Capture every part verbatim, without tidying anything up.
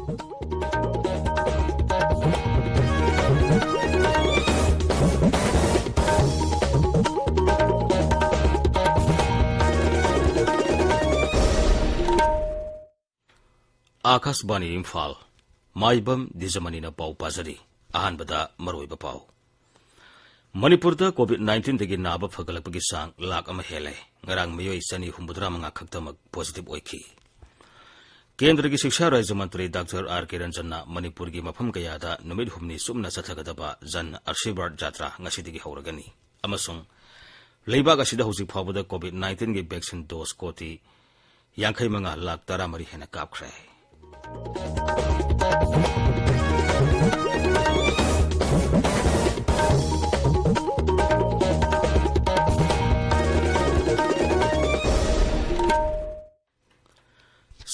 ꯑꯥꯀꯥꯁꯕꯥꯅꯤ ꯏꯝꯐꯥꯜ, ꯃꯥꯏꯕꯝ ꯗꯤꯖꯃꯅꯤꯅ ꯄꯥꯎ ꯄꯥꯖꯔꯤ꯫ ꯑꯍꯥꯟꯕꯗ ꯃꯔꯨꯑꯣꯏꯕ ꯄꯥꯎ꯫ ꯃꯅꯤꯄꯨꯔꯗ COVID nineteenꯗꯒꯤ ꯅꯥꯕ ꯐꯒꯠꯂꯛꯄꯒꯤ ꯆꯥꯡ ꯂꯥꯈ ꯑꯃ ꯍꯦꯜꯂꯦ꯫ ꯉꯔꯥꯡ ꯃꯤꯑꯣꯏ ꯆꯅꯤ ꯍꯨꯝꯐꯨꯇꯔꯥ ꯃꯉꯥ ꯈꯛꯇꯃꯛ positive ꯑꯣꯏꯈꯤ꯫ ꯀꯦꯟꯗ꯭ꯔꯒꯤ ꯁꯤꯛꯁꯥ ꯔꯥꯖ꯭ꯌ ꯃꯟꯇ꯭ꯔꯤ ꯗꯥꯛꯇꯔ ꯑꯥꯔ ꯀꯦ ꯔꯟꯖꯟꯅ ꯃꯅꯤꯄꯨꯔꯒꯤ ꯃꯐꯝ ꯀꯌꯥꯗ ꯅꯨꯃꯤꯠ ꯍꯨꯝꯅꯤ ꯆꯨꯞꯅ ꯆꯠꯊꯒꯗꯕ ꯖꯟ ꯑꯔꯁꯤꯕꯥꯗ ꯖꯥꯇ꯭ꯔꯥ ꯉꯁꯤꯗꯒꯤ ꯍꯧꯔꯒꯅꯤ꯫ ꯑꯃꯁꯨꯡ ꯂꯩꯕꯥꯛ ꯑꯁꯤꯗ ꯍꯧꯖꯤꯛ ꯐꯥꯎꯕꯗ COVID nineteenꯒꯤ vaccine dose ꯀꯣꯇꯤ ꯌꯥꯡꯈꯩ ꯃꯉꯥ ꯂꯥꯈ ꯇꯔꯥꯃꯔꯤ ꯍꯦꯟꯅ ꯀꯥꯞꯈ꯭ꯔꯦ꯫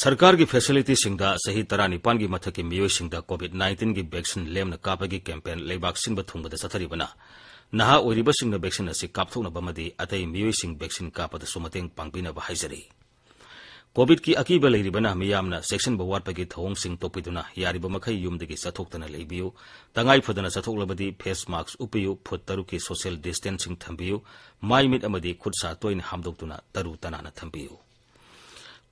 ꯁꯔꯀꯥꯔꯒꯤ facilityꯁꯤꯡꯗ ꯆꯍꯤ ꯇꯔꯥꯅꯤꯄꯥꯟꯒꯤ ꯃꯊꯛꯀꯤ ꯃꯤꯑꯣꯏꯁꯤꯡꯗ COVID nineteenꯒꯤ vaccine ꯂꯦꯝꯅ ꯀꯥꯞꯄꯒꯤ campaign ꯂꯩꯕꯥꯛ ꯁꯤꯟꯕ ꯊꯨꯡꯕꯗ ꯆꯠꯊꯔꯤꯕꯅ, ꯅꯍꯥ ꯑꯣꯏꯔꯤꯕꯁꯤꯡꯅ vaccine ꯑꯁꯤ ꯀꯥꯞꯊꯣꯛꯅꯕ ꯑꯃꯗꯤ ꯑꯇꯩ ꯃꯤꯑꯣꯏꯁꯤꯡ vaccine ꯀꯥꯞꯄꯗꯁꯨ ꯃꯇꯦꯡ ꯄꯥꯡꯕꯤꯅꯕ ꯍꯥꯏꯖꯔꯤ꯫ COVIDꯀꯤ ꯑꯀꯤꯕ ꯂꯩꯔꯤꯕꯅ, ꯃꯤꯌꯥꯝꯅ ꯆꯦꯛꯁꯤꯟꯕ ꯋꯥꯠꯄꯒꯤ ꯊꯧꯑꯣꯡꯁꯤꯡ ꯇꯣꯛꯄꯤꯗꯨꯅ, ꯌꯥꯔꯤꯕ ꯃꯈꯩ ꯌꯨꯝꯗꯒꯤ ꯆꯠꯊꯣꯛꯇꯅ ꯂꯩꯕꯤꯌꯨ꯫ ꯇꯉꯥꯏ ꯐꯗꯅ ꯆꯠꯊꯣꯛꯂꯕꯗꯤ face mask ꯎꯞꯄꯤꯌꯨ, ꯐꯨꯠ ꯇꯔꯨꯛꯀꯤ social distancing ꯊꯝꯕꯤꯌꯨ, ꯃꯥꯏ ꯃꯤꯠ ꯑꯃꯗꯤ ꯈꯨꯠ ꯁꯥ ꯇꯣꯏꯅ ꯍꯥꯝꯗꯣꯛꯇꯨꯅ ꯇꯔꯨ ꯇꯅꯥꯟꯅ ꯊꯝꯕꯤꯌꯨ꯫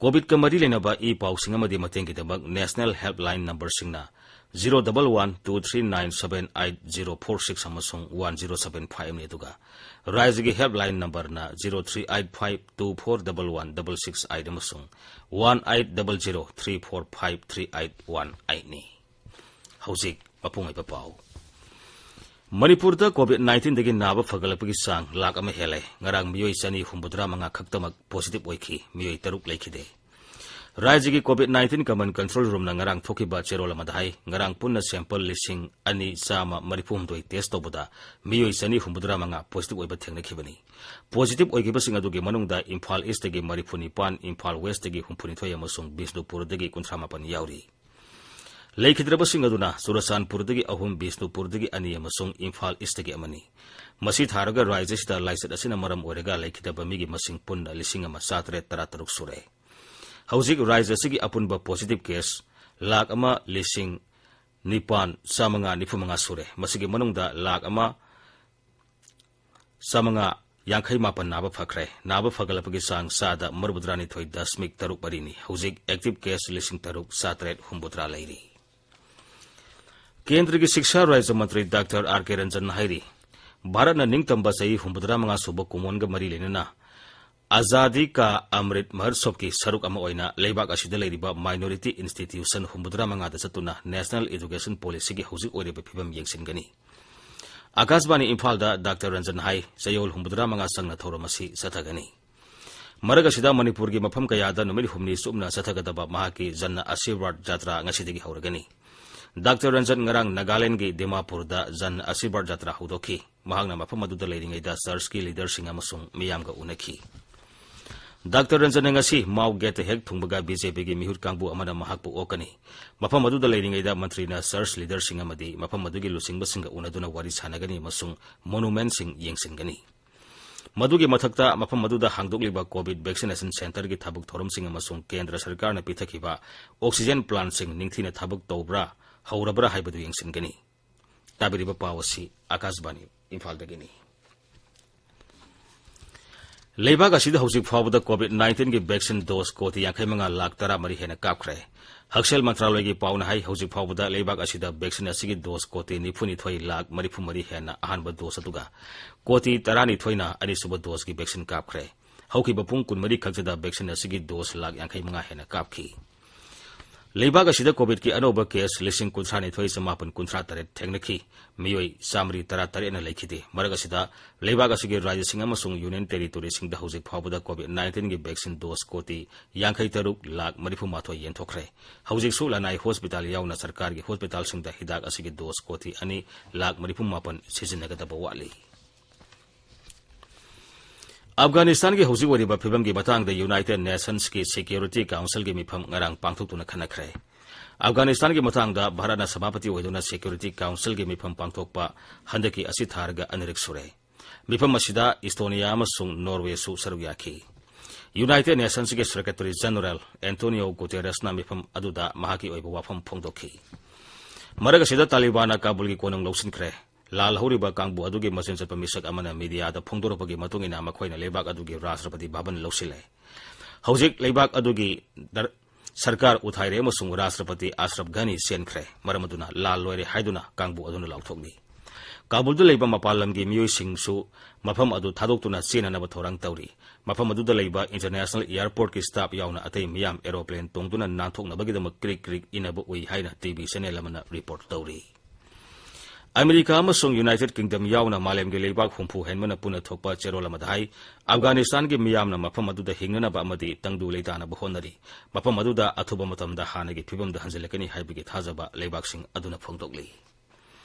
COVIDꯀ ꯃꯔꯤ ꯂꯩꯅꯕ ꯏ ꯄꯥꯎꯁꯤꯡ ꯑꯃꯗꯤ ꯃꯇꯦꯡꯒꯤꯗꯃꯛ National Helpline numberꯁꯤꯡꯅ zero double one two three nine seven eight zero four six ꯑꯃꯁꯨꯡ one zero seven five ꯅꯤ, ꯑꯗꯨꯒ ꯔꯥꯖ꯭ꯌꯒꯤ helpline numberꯅ zero three eight five two four double one double six eight ꯑꯃꯁꯨꯡ one eight double zero three four five three eight one eight ꯅꯤ꯫ ꯍꯧꯖꯤꯛ ꯃꯄꯨꯡ ꯑꯣꯏꯕ ꯄꯥꯎ꯫ ꯃꯅꯤꯄꯨꯔꯗ COVID nineteenꯗꯒꯤ ꯅꯥꯕ ꯐꯒꯠꯂꯛꯄꯒꯤ ꯆꯥꯡ ꯂꯥꯈ ꯑꯃ ꯍꯦꯜꯂꯦ꯫ ꯉꯔꯥꯡ ꯃꯤꯑꯣꯏ ꯆꯅꯤ ꯍꯨꯝꯐꯨꯇꯔꯥ ꯃꯉꯥ ꯈꯛꯇꯃꯛ positive ꯑꯣꯏꯈꯤ, ꯃꯤꯑꯣꯏ ꯇꯔꯨꯛ ꯂꯩꯈꯤꯗꯦ꯫ ꯔꯥꯖ꯭ꯌꯒꯤ COVID nineteen command control roomꯅ ꯉꯔꯥꯡ ꯊꯣꯛꯈꯤꯕ ꯆꯦꯔꯣꯜ ꯑꯃꯗ ꯍꯥꯏ, ꯉꯔꯥꯡ ꯄꯨꯟꯅ sample ꯂꯤꯁꯤꯡ ꯑꯅꯤ ꯆꯥꯝꯃ ꯃꯔꯤꯐꯨ ꯍꯨꯝꯗꯣꯏ test ꯇꯧꯕꯗ ꯃꯤꯑꯣꯏ ꯆꯅꯤ ꯍꯨꯝꯐꯨꯇꯔꯥ ꯃꯉꯥ positive ꯑꯣꯏꯕ ꯊꯦꯡꯅꯈꯤꯕꯅꯤ꯫ Positive ꯑꯣꯏꯈꯤꯕꯁꯤꯡ ꯑꯗꯨꯒꯤ ꯃꯅꯨꯡꯗ ꯏꯝꯐꯥꯜ Eastꯇꯒꯤ ꯃꯔꯤꯐꯨ ꯅꯤꯄꯥꯟ, ꯏꯝꯐꯥꯜ Westꯇꯒꯤ ꯍꯨꯝꯐꯨ ꯅꯤꯊꯣꯏ ꯑꯃꯁꯨꯡ ꯕꯤꯁꯅꯨꯄꯨꯔꯗꯒꯤ ꯀꯨꯟꯊ꯭ꯔꯥ ꯃꯥꯄꯟ ꯌꯥꯎꯔꯤ꯫ ꯂꯩꯈꯤꯗ꯭ꯔꯕꯁꯤꯡ ꯑꯗꯨꯅ ꯆꯨꯔꯆꯥꯟꯄꯨꯔꯗꯒꯤ ꯑꯍꯨꯝ, ꯕꯤꯁꯅꯨꯄꯨꯔꯗꯒꯤ ꯑꯅꯤ ꯑꯃꯁꯨꯡ ꯏꯝꯐꯥꯜ Eastꯇꯒꯤ ꯑꯃꯅꯤ꯫ ꯃꯁꯤ ꯊꯥꯔꯒ ꯔꯥꯖ꯭ꯌ ꯑꯁꯤꯗ ꯂꯥꯏꯆꯠ ꯑꯁꯤꯅ ꯃꯔꯝ ꯑꯣꯏꯔꯒ ꯂꯩꯈꯤꯗꯕ ꯃꯤꯒꯤ ꯃꯁꯤꯡ ꯄꯨꯟꯅ ꯂꯤꯁꯤꯡ ꯑꯃ ꯆꯥꯇꯔꯦꯠ ꯇꯔꯥꯇꯔꯨꯛ ꯁꯨꯔꯦ꯫ ꯍꯧꯖꯤꯛ ꯔꯥꯖ꯭ꯌ ꯑꯁꯤꯒꯤ ꯑꯄꯨꯟꯕ positive case ꯂꯥꯈ ꯑꯃ ꯂꯤꯁꯤꯡ ꯅꯤꯄꯥꯟ ꯆꯥꯃꯉꯥ ꯅꯤꯐꯨ ꯃꯉꯥ ꯁꯨꯔꯦ꯫ ꯃꯁꯤꯒꯤ ꯃꯅꯨꯡꯗ ꯂꯥꯈ ꯑꯃ ꯆꯥꯃꯉꯥ ꯌꯥꯡꯈꯩ ꯃꯥꯄꯟ ꯅꯥꯕ ꯐꯈ꯭ꯔꯦ꯫ ꯅꯥꯕ ꯐꯒꯠꯂꯛꯄꯒꯤ ꯆꯥꯡ ꯆꯥꯗ ꯃꯔꯤꯐꯨꯇꯔꯥꯅꯤꯊꯣꯏ ꯗꯁꯃꯤꯛ ꯇꯔꯨꯛ ꯃꯔꯤꯅꯤ꯫ ꯍꯧꯖꯤꯛ active case ꯂꯤꯁꯤꯡ ꯇꯔꯨꯛ ꯆꯥꯇꯔꯦꯠ ꯍꯨꯝꯐꯨꯇꯔꯥ ꯂꯩꯔꯤ꯫ ꯀꯦꯟꯗ꯭ꯔꯒꯤ ꯁꯤꯛꯁꯥ ꯔꯥꯖ꯭ꯌ ꯃꯟꯇ꯭ꯔꯤ ꯗꯥꯛꯇꯔ ꯑꯥꯔ ꯀꯦ ꯔꯟꯖꯟ ꯍꯥꯏꯔꯤ, ꯚꯥꯔꯠꯅ ꯅꯤꯡꯇꯝꯕ ꯆꯍꯤ ꯍꯨꯝꯐꯨꯇꯔꯥ ꯃꯉꯥ ꯁꯨꯕ ꯀꯨꯝꯑꯣꯟꯒ ꯃꯔꯤ ꯂꯩꯅꯅ ꯑꯖꯥꯗꯤ ꯀꯥ ꯑꯃ꯭ꯔꯤꯠ ꯃꯍꯣꯠꯁꯕꯀꯤ ꯁꯔꯨꯛ ꯑꯃ ꯑꯣꯏꯅ ꯂꯩꯕꯥꯛ ꯑꯁꯤꯗ ꯂꯩꯔꯤꯕ minority institution ꯍꯨꯝꯐꯨꯇꯔꯥ ꯃꯉꯥꯗ ꯆꯠꯇꯨꯅ National Education Policyꯒꯤ ꯍꯧꯖꯤꯛ ꯑꯣꯏꯔꯤꯕ ꯐꯤꯕꯝ ꯌꯦꯡꯁꯤꯟꯒꯅꯤ꯫ ꯑꯀꯥꯁꯕꯥꯅꯤ ꯏꯝꯐꯥꯜꯗ ꯗꯥꯛꯇꯔ ꯔꯟꯖꯟ ꯍꯥꯏ, ꯆꯌꯣꯜ ꯍꯨꯝꯐꯨꯇꯔꯥ ꯃꯉꯥ ꯆꯪꯅ ꯊꯧꯔꯝ ꯑꯁꯤ ꯆꯠꯊꯒꯅꯤ꯫ ꯃꯔꯛ ꯑꯁꯤꯗ ꯃꯅꯤꯄꯨꯔꯒꯤ ꯃꯐꯝ ꯀꯌꯥꯗ ꯅꯨꯃꯤꯠ ꯍꯨꯝꯅꯤ ꯆꯨꯞꯅ ꯆꯠꯊꯒꯗꯕ ꯃꯍꯥꯛꯀꯤ ꯖꯟ ꯑꯁꯤꯔꯕꯥꯗ ꯖꯥꯇ꯭ꯔꯥ ꯉꯁꯤꯗꯒꯤ ꯍꯧꯔꯒꯅꯤ꯫ ꯗꯥꯛꯇꯔ ꯔꯟꯖꯟ ꯉꯔꯥꯡ ꯅꯥꯒꯥꯂꯦꯟꯗꯒꯤ ꯗꯤꯃꯥꯄꯨꯔꯗ ꯖꯟ ꯑꯁꯤꯔꯕꯥꯗ ꯖꯥꯇ꯭ꯔꯥ ꯍꯧꯗꯣꯛꯈꯤ꯫ ꯃꯍꯥꯛꯅ ꯃꯐꯝ ꯑꯗꯨꯗ ꯂꯩꯔꯤꯉꯩꯗ ꯆꯔꯆꯀꯤ ꯂꯤꯗꯔꯁꯤꯡ ꯑꯃꯁꯨꯡ ꯃꯤꯌꯥꯝꯒ ꯎꯅꯈꯤ꯫ ꯗꯥꯛꯇꯔ ꯔꯟꯖꯟꯅ ꯉꯁꯤ ꯃꯥꯎ ꯒꯦꯠꯇ ꯍꯦꯛ ꯊꯨꯡꯕꯒ ꯕꯤ ꯖꯦ ꯄꯤꯒꯤ ꯃꯤꯍꯨꯠ ꯀꯥꯡꯕꯨ ꯑꯃꯅ ꯃꯍꯥꯛꯄꯨ ꯑꯣꯛꯀꯅꯤ꯫ ꯃꯐꯝ ꯑꯗꯨꯗ ꯂꯩꯔꯤꯉꯩꯗ ꯃꯟꯇ꯭ꯔꯤꯅ ꯆꯔꯆ ꯂꯤꯗꯔꯁꯤꯡ ꯑꯃꯗꯤ ꯃꯐꯝ ꯑꯗꯨꯒꯤ ꯂꯨꯆꯤꯡꯕꯁꯤꯡꯒ ꯎꯅꯗꯨꯅ ꯋꯥꯔꯤ ꯁꯥꯟꯅꯒꯅꯤ ꯑꯃꯁꯨꯡ monumentꯁꯤꯡ ꯌꯦꯡꯁꯤꯟꯒꯅꯤ꯫ ꯃꯗꯨꯒꯤ ꯃꯊꯛꯇ ꯃꯐꯝ ꯑꯗꯨꯗ ꯍꯥꯡꯗꯣꯛꯂꯤꯕ COVID vaccination centreꯒꯤ ꯊꯕꯛ ꯊꯧꯔꯝꯁꯤꯡ ꯑꯃꯁꯨꯡ ꯀꯦꯟꯗ꯭ꯔ ꯁꯔꯀꯥꯔꯅ ꯄꯤꯊꯈꯤꯕ oxygen plantꯁꯤꯡ ꯅꯤꯡꯊꯤꯅ ꯊꯕꯛ ꯇꯧꯕ꯭ꯔꯥ, ꯍꯧꯔꯕ꯭ꯔꯥ ꯍꯥꯏꯕꯗꯨ ꯌꯦꯡꯁꯤꯟꯒꯅꯤ꯫ ꯇꯥꯕꯤꯔꯤꯕ ꯄꯥꯎ ꯑꯁꯤ ꯑꯀꯥꯁꯕꯥꯅꯤ ꯏꯝꯐꯥꯜꯗꯒꯤꯅꯤ꯫ ꯂꯩꯕꯥꯛ ꯑꯁꯤꯗ ꯍꯧꯖꯤꯛ ꯐꯥꯎꯕꯗ COVID nineteenꯒꯤ vaccine dose ꯀꯣꯇꯤ ꯌꯥꯡꯈꯩ ꯃꯉꯥ ꯂꯥꯈ ꯇꯔꯥ ꯃꯔꯤ ꯍꯦꯟꯅ ꯀꯥꯞꯈ꯭ꯔꯦ꯫ ꯍꯛꯁꯦꯜ ꯃꯟꯇ꯭ꯔꯥꯂꯣꯏꯒꯤ ꯄꯥꯎꯅ ꯍꯥꯏ, ꯍꯧꯖꯤꯛ ꯐꯥꯎꯕꯗ ꯂꯩꯕꯥꯛ ꯑꯁꯤꯗ vaccine ꯑꯁꯤꯒꯤ dose ꯀꯣꯇꯤ ꯅꯤꯐꯨꯅꯤꯊꯣꯏ ꯂꯥꯈ ꯃꯔꯤꯐꯨ ꯃꯔꯤ ꯍꯦꯟꯅ ꯑꯍꯥꯟꯕ dose ꯑꯗꯨꯒ ꯀꯣꯇꯤ ꯇꯔꯥꯅꯤꯊꯣꯏꯅ ꯑꯅꯤꯁꯨꯕ doseꯀꯤ vaccine ꯀꯥꯞꯈ꯭ꯔꯦ꯫ ꯍꯧꯈꯤꯕ ꯄꯨꯡ ꯀꯨꯟꯃꯔꯤ ꯈꯛꯇꯗ vaccine ꯑꯁꯤꯒꯤ dose ꯂꯥꯈ ꯌꯥꯡꯈꯩ ꯃꯉꯥ ꯍꯦꯟꯅ ꯀꯥꯞꯈꯤ꯫ ꯂꯩꯕꯥꯛ ꯑꯁꯤꯗ COVIDꯀꯤ ꯑꯅꯧꯕ case ꯂꯤꯁꯤꯡ ꯀꯨꯟꯊ꯭ꯔꯥꯅꯤꯊꯣꯏ ꯆꯃꯥꯄꯟ ꯀꯨꯟꯊ꯭ꯔꯥ ꯇꯔꯦꯠ ꯊꯦꯡꯅꯈꯤ꯫ ꯃꯤꯑꯣꯏ ꯆꯥꯃꯔꯤ ꯇꯔꯥ ꯇꯔꯦꯠꯅ ꯂꯩꯈꯤꯗꯦ꯫ ꯃꯔꯛ ꯑꯁꯤꯗ ꯂꯩꯕꯥꯛ ꯑꯁꯤꯒꯤ ꯔꯥꯖ꯭ꯌꯁꯤꯡ ꯑꯃꯁꯨꯡ Union Territoryꯁꯤꯡꯗ ꯍꯧꯖꯤꯛ ꯐꯥꯎꯕꯗ COVID nineteenꯒꯤ vaccine dose ꯀꯣꯇꯤ ꯌꯥꯡꯈꯩ ꯇꯔꯨꯛ ꯂꯥꯈ ꯃꯔꯤꯐꯨ ꯃꯥꯊꯣꯏ ꯌꯦꯟꯊꯣꯛꯈ꯭ꯔꯦ꯫ ꯍꯧꯖꯤꯛꯁꯨ ꯂꯅꯥꯏ hospital ꯌꯥꯎꯅ ꯁꯔꯀꯥꯔꯒꯤ hospitalꯁꯤꯡꯗ ꯍꯤꯗꯥꯛ ꯑꯁꯤꯒꯤ dose ꯀꯣꯇꯤ ꯑꯅꯤ ꯂꯥꯈ ꯃꯔꯤꯐꯨ ꯃꯥꯄꯟ ꯁꯤꯖꯤꯟꯅꯒꯗꯕ ꯋꯥꯠꯂꯤ꯫ ꯑꯐꯒꯥꯅꯤꯁꯇꯥꯟꯒꯤ ꯍꯧꯖꯤꯛ ꯑꯣꯏꯔꯤꯕ ꯐꯤꯕꯝꯒꯤ ꯃꯇꯥꯡꯗ United Nationsꯀꯤ Security Councilꯒꯤ ꯃꯤꯐꯝ ꯉꯔꯥꯡ ꯄꯥꯡꯊꯣꯛꯇꯨꯅ ꯈꯟꯅꯈ꯭ꯔꯦ꯫ ꯑꯐꯒꯥꯅꯤꯁꯇꯥꯟꯒꯤ ꯃꯇꯥꯡꯗ ꯚꯥꯔꯠꯅ ꯁꯚꯥꯄꯇꯤ ꯑꯣꯏꯗꯨꯅ Security Councilꯒꯤ ꯃꯤꯐꯝ ꯄꯥꯡꯊꯣꯛꯄ ꯍꯟꯗꯛꯀꯤ ꯑꯁꯤ ꯊꯥꯔꯒ ꯑꯅꯤꯔꯛ ꯁꯨꯔꯦ꯫ ꯃꯤꯐꯝ ꯑꯁꯤꯗ ꯏꯁꯇꯣꯅꯤꯌꯥ ꯑꯃꯁꯨꯡ ꯅꯣꯔꯋꯦꯁꯨ ꯁꯔꯨꯛ ꯌꯥꯈꯤ꯫ United Nationsꯀꯤ Secretary General Antonio Guterresꯅ ꯃꯤꯐꯝ ꯑꯗꯨꯗ ꯃꯍꯥꯛꯀꯤ ꯑꯣꯏꯕ ꯋꯥꯐꯝ ꯐꯣꯡꯗꯣꯛꯈꯤ꯫ ꯃꯔꯛ ꯑꯁꯤꯗ ꯇꯥꯂꯤꯕꯥꯟꯅ ꯀꯥꯕꯨꯜꯒꯤ ꯀꯣꯅꯨꯡ ꯂꯧꯁꯤꯟꯈ꯭ꯔꯦ꯫ ꯂꯥꯜꯍꯧꯔꯤꯕ ꯀꯥꯡꯕꯨ ꯑꯗꯨꯒꯤ ꯃꯆꯤꯟ ꯆꯠꯄ ꯃꯤꯁꯛ ꯑꯃꯅ ꯃꯤꯗꯤꯌꯥꯗ ꯐꯣꯡꯗꯣꯔꯛꯄꯒꯤ ꯃꯇꯨꯡ ꯏꯟꯅ ꯃꯈꯣꯏꯅ ꯂꯩꯕꯥꯛ ꯑꯗꯨꯒꯤ ꯔꯥꯁꯇ꯭ꯔꯄꯇꯤ ꯚꯕꯟ ꯂꯧꯁꯤꯜꯂꯦ꯫ ꯍꯧꯖꯤꯛ ꯂꯩꯕꯥꯛ ꯑꯗꯨꯒꯤ ꯗꯔ-, ꯁꯔꯀꯥꯔ ꯎꯊꯥꯏꯔꯦ ꯑꯃꯁꯨꯡ ꯔꯥꯁꯇ꯭ꯔꯄꯇꯤ ꯑꯁꯔꯐ ꯘꯅꯤ ꯆꯦꯟꯈ꯭ꯔꯦ꯫ ꯃꯔꯝ ꯑꯗꯨꯅ ꯂꯥꯜ ꯂꯣꯏꯔꯦ ꯍꯥꯏꯗꯨꯅ ꯀꯥꯡꯕꯨ ꯑꯗꯨꯅ ꯂꯥꯎꯊꯣꯛꯂꯤ꯫ ꯀꯥꯕꯨꯜꯗ ꯂꯩꯕ ꯃꯄꯥꯟ ꯂꯝꯒꯤ ꯃꯤꯑꯣꯏꯁꯤꯡꯁꯨ ꯃꯐꯝ ꯑꯗꯨ ꯊꯥꯗꯣꯛꯇꯨꯅ ꯆꯦꯟꯅꯅꯕ ꯊꯧꯔꯥꯡ ꯇꯧꯔꯤ꯫ ꯃꯐꯝ ꯑꯗꯨꯗ ꯂꯩꯕ International Airportꯀꯤ staff ꯌꯥꯎꯅ ꯑꯇꯩ ꯃꯤꯌꯥꯝ aeroplane ꯇꯣꯡꯗꯨꯅ ꯅꯥꯟꯊꯣꯛꯅꯕꯒꯤꯗꯃꯛ ꯀ꯭ꯔꯤꯛ ꯀ꯭ꯔꯤꯛ ꯏꯟꯅꯕ ꯎꯏ ꯍꯥꯏꯅ TV channel ꯑꯃꯅ report ꯇꯧꯔꯤ꯫ ꯑꯃꯦꯔꯤꯀꯥ ꯑꯃꯁꯨꯡ United Kingdom ꯌꯥꯎꯅ ꯃꯥꯂꯦꯝꯒꯤ ꯂꯩꯕꯥꯛ ꯍꯨꯝꯐꯨ ꯍꯦꯟꯕꯅ ꯄꯨꯟꯅ ꯊꯣꯛꯄ ꯆꯦꯔꯣꯜ ꯑꯃꯗ ꯍꯥꯏ, ꯑꯐꯒꯥꯅꯤꯁꯇꯥꯟꯒꯤ ꯃꯤꯌꯥꯝꯅ ꯃꯐꯝ ꯑꯗꯨꯗ ꯍꯤꯡꯅꯅꯕ ꯑꯃꯗꯤ ꯇꯪꯗꯨ ꯂꯩꯇꯥꯅꯕ ꯍꯣꯠꯅꯔꯤ꯫ ꯃꯐꯝ ꯑꯗꯨꯗ ꯑꯊꯨꯕ ꯃꯇꯝꯗ ꯍꯥꯟꯅꯒꯤ ꯐꯤꯕꯝꯗ ꯍꯟꯖꯤꯜꯂꯛꯀꯅꯤ ꯍꯥꯏꯕꯒꯤ ꯊꯥꯖꯕ ꯂꯩꯕꯥꯛꯁꯤꯡ ꯑꯗꯨꯅ ꯐꯣꯡꯗꯣꯛꯂꯤ꯫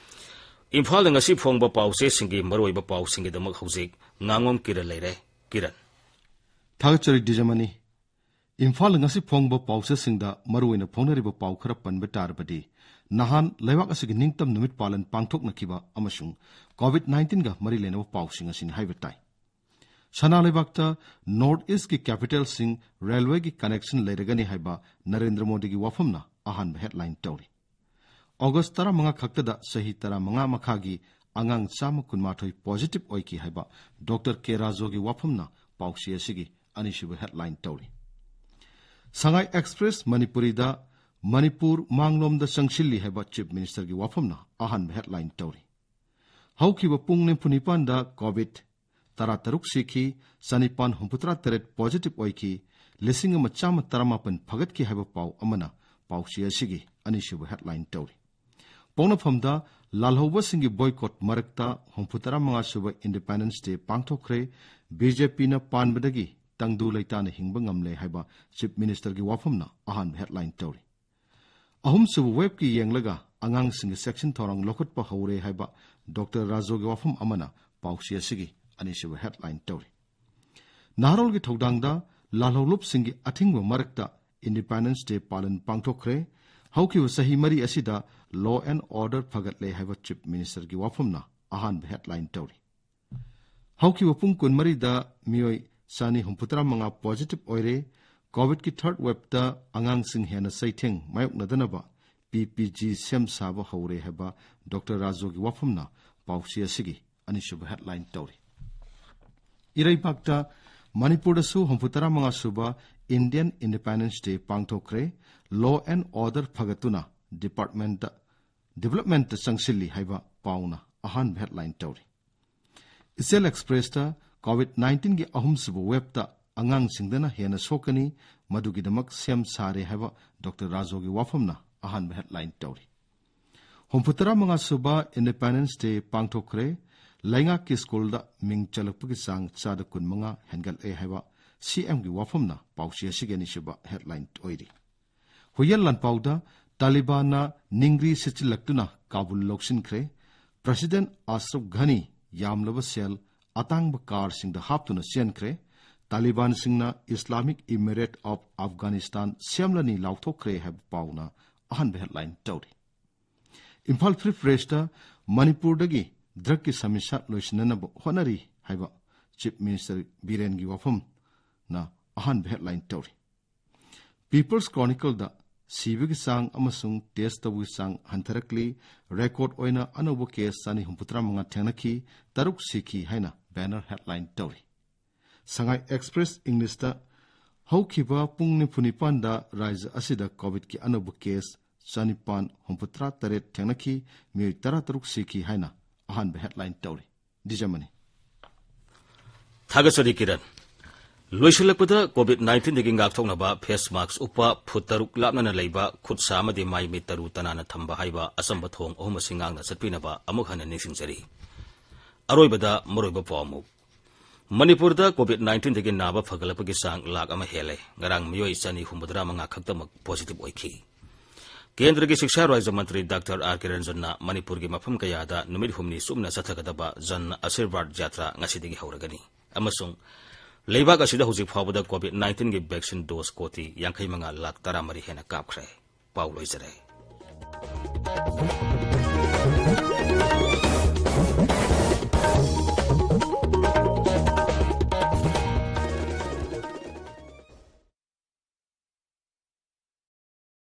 ꯏꯝꯐꯥꯜꯗ ꯉꯁꯤ ꯐꯣꯡꯕ ꯄꯥꯎꯆꯦꯁꯤꯡꯒꯤ ꯃꯔꯨꯑꯣꯏꯕ ꯄꯥꯎꯁꯤꯡꯒꯤꯗꯃꯛ ꯍꯧꯖꯤꯛ ꯉꯥꯉꯣꯝ ꯀꯤꯔꯟ ꯂꯩꯔꯦ꯫ ꯀꯤꯔꯟ꯫ ꯊꯥꯒꯠꯆꯔꯤ ꯗꯤꯖꯃꯅꯤ꯫ ꯏꯝꯐꯥꯜꯗ ꯉꯁꯤ ꯐꯣꯡꯕ ꯄꯥꯎꯆꯦꯁꯤꯡꯗ ꯃꯔꯨꯑꯣꯏꯅ ꯐꯣꯡꯅꯔꯤꯕ ꯄꯥꯎ ꯈꯔ ꯄꯟꯕ ꯇꯥꯔꯕꯗꯤ, ꯅꯍꯥꯟ ꯂꯩꯕꯥꯛ ꯑꯁꯤꯒꯤ ꯅꯤꯡꯇꯝ ꯅꯨꯃꯤꯠ ꯄꯥꯂꯟ ꯄꯥꯡꯊꯣꯛꯅꯈꯤꯕ ꯑꯃꯁꯨꯡ COVID nineteenꯒ ꯃꯔꯤ ꯂꯩꯅꯕ ꯄꯥꯎꯁꯤꯡ ꯑꯁꯤꯅꯤ ꯍꯥꯏꯕ ꯇꯥꯏ꯫ ꯁꯅꯥ ꯂꯩꯕꯥꯛꯇ North Eastꯀꯤ capitalꯁꯤꯡ railwayꯒꯤ connection ꯂꯩꯔꯒꯅꯤ ꯍꯥꯏꯕ ꯅꯔꯦꯟꯗ꯭ꯔ ꯃꯣꯗꯤꯒꯤ ꯋꯥꯐꯝꯅ ꯑꯍꯥꯟꯕ headline ꯇꯧꯔꯤ꯫ August ꯇꯔꯥꯃꯉꯥ ꯈꯛꯇꯗ ꯆꯍꯤ ꯇꯔꯥꯃꯉꯥ ꯃꯈꯥꯒꯤ ꯑꯉꯥꯡ ꯆꯥꯝꯃ ꯀꯨꯟꯃꯥꯊꯣꯏ positive ꯑꯣꯏꯈꯤ ꯍꯥꯏꯕ Doctor ꯀꯦ ꯔꯥꯖꯨꯒꯤ ꯋꯥꯐꯝꯅ ꯄꯥꯎꯆꯦ ꯑꯁꯤꯒꯤ ꯑꯅꯤꯁꯨꯕ headline ꯇꯧꯔꯤ꯫ ꯁꯉꯥꯏ Express ꯃꯅꯤꯄꯨꯔꯤꯗ ꯃꯅꯤꯄꯨꯔ ꯃꯥꯡꯂꯣꯝꯗ ꯆꯪꯁꯤꯜꯂꯤ ꯍꯥꯏꯕ Chief Ministerꯒꯤ ꯋꯥꯐꯝꯅ ꯑꯍꯥꯟꯕ headline ꯇꯧꯔꯤ꯫ ꯍꯧꯈꯤꯕ ꯄꯨꯡ ꯅꯤꯐꯨ ꯅꯤꯄꯥꯟꯗ COVID ꯇꯔꯥꯇꯔꯨꯛ ꯁꯤꯈꯤ, ꯆꯅꯤꯄꯥꯟ ꯍꯨꯝꯐꯨꯇꯔꯥ ꯇꯔꯦꯠ positive ꯑꯣꯏꯈꯤ, ꯂꯤꯁꯤꯡ ꯑꯃ ꯆꯥꯝꯃ ꯇꯔꯥꯃꯥꯄꯟ ꯐꯒꯠꯈꯤ ꯍꯥꯏꯕ ꯄꯥꯎ ꯑꯃꯅ ꯄꯥꯎꯆꯦ ꯑꯁꯤꯒꯤ ꯑꯅꯤꯁꯨꯕ headline ꯇꯧꯔꯤ꯫ ꯄꯣꯛꯅꯐꯝꯗ ꯂꯥꯜꯍꯧꯕꯁꯤꯡꯒꯤ boycott ꯃꯔꯛꯇ ꯍꯨꯝꯐꯨꯇꯔꯥ ꯃꯉꯥ ꯁꯨꯕ Independence Day ꯄꯥꯡꯊꯣꯛꯈ꯭ꯔꯦ꯫ BJPꯅ ꯄꯥꯟꯕꯗꯒꯤ ꯇꯪꯗꯨ ꯂꯩꯇꯥꯅ ꯍꯤꯡꯕ ꯉꯝꯂꯦ ꯍꯥꯏꯕ Chief Ministerꯒꯤ ꯋꯥꯐꯝꯅ ꯑꯍꯥꯟꯕ headline ꯇꯧꯔꯤ꯫ ꯑꯍꯨꯝꯁꯨꯕ waveꯀꯤ ꯌꯦꯡꯂꯒ ꯑꯉꯥꯡꯁꯤꯡꯒꯤ ꯆꯦꯛꯁꯤꯟ ꯊꯧꯔꯥꯡ ꯂꯧꯈꯠꯄ ꯍꯧꯔꯦ ꯍꯥꯏꯕ Doctor ꯔꯥꯖꯨꯒꯤ ꯋꯥꯐꯝ ꯑꯃꯅ ꯄꯥꯎꯆꯦ ꯑꯁꯤꯒꯤ ꯑꯅꯤꯁꯨꯕ headline ꯇꯧꯔꯤ꯫ ꯅꯍꯥꯔꯣꯜꯒꯤ ꯊꯧꯗꯥꯡꯗ ꯂꯥꯜꯍꯧꯂꯨꯞꯁꯤꯡꯒꯤ ꯑꯊꯤꯡꯕ ꯃꯔꯛꯇ Independence Day ꯄꯥꯂꯟ ꯄꯥꯡꯊꯣꯛꯈ꯭ꯔꯦ꯫ ꯍꯧꯈꯤꯕ ꯆꯍꯤ ꯃꯔꯤ ꯑꯁꯤꯗ law and order ꯐꯒꯠꯂꯦ ꯍꯥꯏꯕ Chief Ministerꯒꯤ ꯋꯥꯐꯝꯅ ꯑꯍꯥꯟꯕ headline ꯇꯧꯔꯤ꯫ ꯍꯧꯈꯤꯕ ꯄꯨꯡ ꯀꯨꯟꯃꯔꯤꯗ ꯃꯤꯑꯣꯏ ꯆꯥꯅꯤ ꯍꯨꯝꯐꯨꯇꯔꯥ ꯃꯉꯥ positive ꯑꯣꯏꯔꯦ꯫ COVID-ꯀꯤ third wave-ꯇ ꯑꯉꯥꯡꯁꯤꯡ ꯍꯦꯟꯅ ꯆꯩꯊꯦꯡ ꯃꯥꯌꯣꯛꯅꯗꯅꯕ P P G ꯁꯦꯝ ꯁꯥꯕ ꯍꯧꯔꯦ ꯍꯥꯏꯕ Doctor ꯔꯥꯖꯨꯒꯤ ꯋꯥꯐꯝꯅ ꯄꯥꯎꯆꯦ ꯑꯁꯤꯒꯤ ꯑꯅꯤꯁꯨꯕ headline ꯇꯧꯔꯤ꯫ ꯏꯔꯩꯕꯥꯛꯇ ꯃꯅꯤꯄꯨꯔꯗꯁꯨ ꯍꯨꯝꯐꯨꯇꯔꯥ ꯃꯉꯥ ꯁꯨꯕ Indian Independence Day ꯄꯥꯡꯊꯣꯛꯈ꯭ꯔꯦ꯫ Law and order ꯐꯒꯠꯇꯨꯅ department-ꯇ, development-ꯇ ꯆꯪꯁꯤꯜꯂꯤ ꯍꯥꯏꯕ ꯄꯥꯎꯅ ꯑꯍꯥꯟꯕ headline ꯇꯧꯔꯤ꯫ ꯏꯆꯦꯜ Express-ꯇ COVID-19-ꯒꯤ ꯑꯍꯨꯝꯁꯨꯕ wave-ꯇ ꯑꯉꯥꯡꯁꯤꯡꯗꯅ ꯍꯦꯟꯅ ꯁꯣꯛꯀꯅꯤ, ꯃꯗꯨꯒꯤꯗꯃꯛ ꯁꯦꯝ ꯁꯥꯔꯦ ꯍꯥꯏꯕ Doctor ꯔꯥꯖꯨꯒꯤ ꯋꯥꯐꯝꯅ ꯑꯍꯥꯟꯕ headline ꯇꯧꯔꯤ꯫ ꯍꯨꯝꯐꯨꯇꯔꯥ ꯃꯉꯥ ꯁꯨꯕ Independence Day ꯄꯥꯡꯊꯣꯛꯈ꯭ꯔꯦ꯫ ꯂꯩꯉꯥꯛꯀꯤ ꯁ꯭ꯀꯨꯜꯗ ꯃꯤꯡ ꯆꯜꯂꯛꯄꯒꯤ ꯆꯥꯡ ꯆꯥꯗ ꯀꯨꯟꯃꯉꯥ ꯍꯦꯟꯒꯠꯂꯦ ꯍꯥꯏꯕ C M-ꯒꯤ ꯋꯥꯐꯝꯅ ꯄꯥꯎꯆꯦ ꯑꯁꯤꯒꯤ ꯑꯅꯤꯁꯨꯕ headline ꯑꯣꯏꯔꯤ꯫ ꯍꯨꯏꯌꯦꯟ ꯂꯥꯟꯄꯥꯎꯗ ꯇꯥꯂꯤꯕꯥꯟꯅ ꯅꯤꯡꯒ꯭ꯔꯤ ꯁꯤꯠꯆꯤꯜꯂꯛꯇꯨꯅ ꯀꯥꯕꯨꯜ ꯂꯧꯁꯤꯟꯈ꯭ꯔꯦ꯫ President ꯑꯁ꯭ꯔꯐ ꯘꯅꯤ ꯌꯥꯝꯂꯕ ꯁꯦꯜ ꯑꯇꯥꯡꯕ car-ꯁꯤꯡꯗ ꯍꯥꯞꯇꯨꯅ ꯆꯦꯟꯈ꯭ꯔꯦ꯫ ꯇꯥꯂꯤꯕꯥꯟꯁꯤꯡꯅ Islamic Emirate of Afghanistan ꯁꯦꯝꯂꯅꯤ ꯂꯥꯎꯊꯣꯛꯈ꯭ꯔꯦ ꯍꯥꯏꯕ ꯄꯥꯎꯅ ꯑꯍꯥꯟꯕ headline ꯇꯧꯔꯤ꯫ ꯏꯝꯐꯥꯜ Free Press-ꯇ ꯃꯅꯤꯄꯨꯔꯗꯒꯤ drug-ꯀꯤ ꯁꯃꯁ꯭ꯌꯥ ꯂꯣꯏꯁꯤꯟꯅꯅꯕ ꯍꯣꯠꯅꯔꯤ ꯍꯥꯏꯕ Chief Minister ꯕꯤꯔꯦꯟꯒꯤ ꯋꯥꯐꯝꯅ ꯑꯍꯥꯟꯕ headline ꯇꯧꯔꯤ꯫ People's Chronicle-ꯗ ꯁꯤꯕꯒꯤ ꯆꯥꯡ ꯑꯃꯁꯨꯡ test ꯇꯧꯕꯒꯤ ꯆꯥꯡ ꯍꯟꯊꯔꯛꯂꯤ꯫ Record ꯑꯣꯏꯅ ꯑꯅꯧꯕ case ꯆꯥꯅꯤ ꯍꯨꯝꯐꯨꯇꯔꯥ ꯃꯉꯥ ꯊꯦꯡꯅꯈꯤ, ꯇꯔꯨꯛ ꯁꯤꯈꯤ ꯍꯥꯏꯅ banner headline ꯇꯧꯔꯤ꯫ Shanghai Express English-ꯇ ꯍꯧꯈꯤꯕ ꯄꯨꯡ ꯅꯤꯐꯨ ꯅꯤꯄꯥꯟꯗ ꯔꯥꯖ꯭ꯌ ꯑꯁꯤꯗ COVID-ꯀꯤ ꯑꯅꯧꯕ case ꯆꯥꯅꯤꯄꯥꯟ ꯍꯨꯝꯐꯨꯇꯔꯥ ꯇꯔꯦꯠ ꯊꯦꯡꯅꯈꯤ, ꯃꯤꯑꯣꯏ ꯇꯔꯥꯇꯔꯨꯛ ꯁꯤꯈꯤ ꯍꯥꯏꯅ ꯑꯍꯥꯟꯕ headline ꯇꯧꯔꯤ꯫ ꯗꯤꯖꯃꯅꯤ꯫ ꯊꯥꯒꯠꯆꯔꯤ ꯀꯤꯔꯟ꯫ ꯂꯣꯏꯁꯤꯜꯂꯛꯄꯗ COVID-19-ꯗꯒꯤ ꯉꯥꯛꯊꯣꯛꯅꯕ face mask ꯎꯞꯄ, ꯐꯨꯠ ꯇꯔꯨꯛ ꯂꯥꯞꯅꯅ ꯂꯩꯕ, ꯈꯨꯠ ꯁꯥ ꯑꯃꯗꯤ ꯃꯥꯏ ꯃꯤꯠ ꯇꯔꯨ ꯇꯅꯥꯟꯅ ꯊꯝꯕ ꯍꯥꯏꯕ ꯑꯆꯝꯕ ꯊꯣꯡ ꯑꯍꯨꯝ ꯑꯁꯤ ꯉꯥꯛꯅ ꯆꯠꯄꯤꯅꯕ ꯑꯃꯨꯛ ꯍꯟꯅ ꯅꯤꯡꯁꯤꯡꯖꯔꯤ꯫ ꯑꯔꯣꯏꯕꯗ ꯃꯔꯨꯑꯣꯏꯕ ꯄꯥꯎ ꯑꯃꯨꯛ꯫ ꯃꯅꯤꯄꯨꯔꯗ COVID-19-ꯗꯒꯤ ꯅꯥꯕ ꯐꯒꯠꯂꯛꯄꯒꯤ ꯆꯥꯡ ꯂꯥꯈ ꯑꯃ ꯍꯦꯜꯂꯦ꯫ ꯉꯔꯥꯡ ꯃꯤꯑꯣꯏ ꯆꯅꯤ ꯍꯨꯝꯐꯨꯇꯔꯥ ꯃꯉꯥ ꯈꯛꯇꯃꯛ positive ꯑꯣꯏꯈꯤ꯫ ꯀꯦꯟꯗ꯭ꯔꯒꯤ ꯁꯤꯛꯁꯥ ꯔꯥꯖ꯭ꯌ ꯃꯟꯇ꯭ꯔꯤ ꯗꯥꯛꯇꯔ ꯑꯥꯔ ꯀꯦ ꯔꯟꯖꯟꯅ ꯃꯅꯤꯄꯨꯔꯒꯤ ꯃꯐꯝ ꯀꯌꯥꯗ ꯅꯨꯃꯤꯠ ꯍꯨꯝꯅꯤ ꯆꯨꯞꯅ ꯆꯠꯊꯒꯗꯕ ꯖꯟ ꯑꯁꯤꯔꯕꯥꯗ ꯌꯥꯇ꯭ꯔꯥ ꯉꯁꯤꯗꯒꯤ ꯍꯧꯔꯒꯅꯤ꯫ ꯑꯃꯁꯨꯡ ꯂꯩꯕꯥꯛ ꯑꯁꯤꯗ ꯍꯧꯖꯤꯛ ꯐꯥꯎꯕꯗ COVID-19-ꯒꯤ vaccine dose ꯀꯣꯇꯤ ꯌꯥꯡꯈꯩ ꯃꯉꯥ ꯂꯥꯈ ꯇꯔꯥꯃꯔꯤ ꯍꯦꯟꯅ ꯀꯥꯞꯈ꯭ꯔꯦ꯫ ꯄꯥꯎ ꯂꯣꯏꯖꯔꯦ꯫